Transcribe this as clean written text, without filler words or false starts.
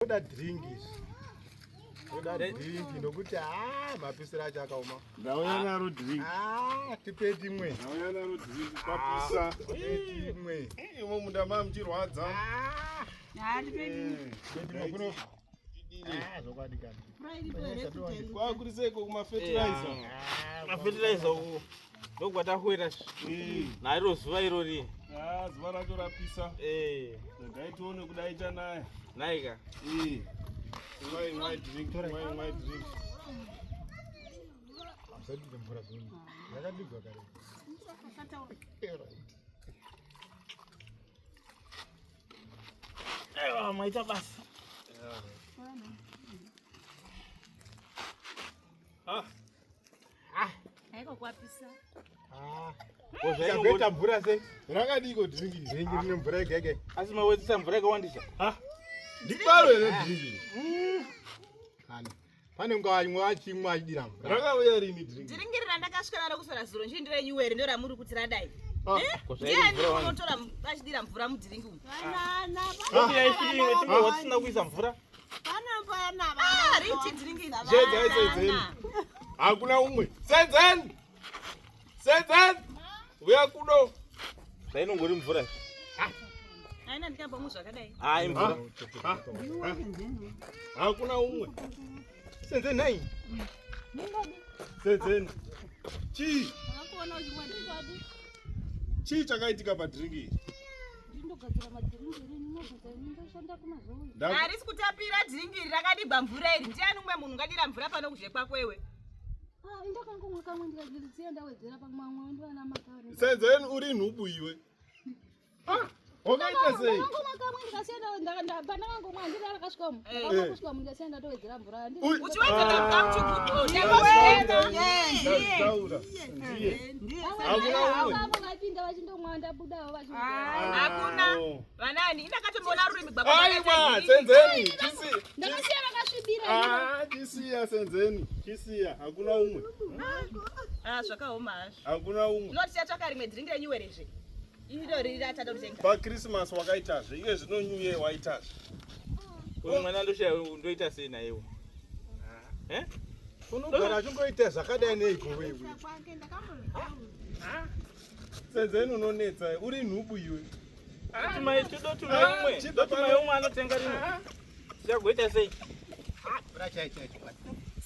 Ndoda drink izvi. Ndoda drink nokuti ah mapisiro acho akaoma. Ndauya naro drink. Ah tipe timwe. Ndauya naro drink kwapisa. Tipe timwe. Imo munda ma muchirwadza. Ah Ah, tipe timwe. tipe timwe kuno. Ah zvokwadi kani. Kwakuriseko kuma fertilizer. Mafertilizer uko ndokwatakuita nairo zuva irori. Ah zuva racho rapisa. Eh. Regai tione kudai chanaya. Naika. Eh. Imwai imwai drink, imwai imwai drink. Musadire mvura zvinhu. Zvakadigwa kare. Right. Aiwa maita basa. Ah, Haiko kwapisa. Ah. Kozvainongoti Chagoita mvura sei? rakadiko drink iri. Drink rine mvura yega yega. asi mawedzesa mvura yakawandisa. Ah. Ndiparo here drink iri? Kana. Pane nguva imwe achimwa achidira mvura. Rakauya rini drink? Dhiringi randakasvika naro kuswera zuro nchii nderenyuwere ndoramuri kuti radai. Ah. Ndiani unotora achidira mvura mudhiringi umu? Kuti yaifiri imwe timwe tisina kuisa mvura. Ah, richi dhiringi iri. Jedzai sedzeni. Hakuna umwe. Sedzeni. Sedzeni. Uya kuno. Zvainongori mvura. Haina ndikambomwa zvakadai. Hayi mvura. Hakuna umwe. Senze nai. Sedzeni. Chii? Chii chakaitika padrink iri? Nda- Harisi kutapira dhiringi iri rakadigwa mvura iri. Ndiani umwe munhu ungadira mvura pano kuzhe kwakwewe? Indakangomwa kamwe ndikagiridziya ndawedzera pamamwe ndivana makare. Senzeni uri nhubu iwe. Ah, wakaita sei? Ndakangomwa kamwe ndikasiya pandakangomwa handiti rakasvika umu. Eh. Ndakangomwa kusvika umu ndikasiya ndatowedzera mvura. Handiti- Ui. Uchiwedzera mvura muchigubhu. Ndataura. Ndiye. Vamwe Hakuna umwe. vavo vaipinda vachindomwa ndabudawo vachindowedzera. Hakuna. Oh. Vanani, indakatomboona rurimi gwako. Aiwa, Senzeni. Chisi. Ndakasiya rakasvibira. Ah, chisiya Senzeni. Chisiya. Hakuna umwe. Ah, zvakaoma hazvo. Hakuna umwe. Unoti tichatsvaka rimwe dhiringi renyuwerezve. Iro riri ratada kutenga. PaChristmas wakaitazve. Iye zvino New Year waitazve. Uyu mwana ndoshaya ndoita sei nayewo. Eh? Unogara achingoita zvakadai neiko wewe. Senzeni unonetsa. Uri nhubu iwe. Tumai todotumai umwe. Chibva Dotumai umwe anotenga rino. Tichagoita sei? Mvura chai chai chokwadi.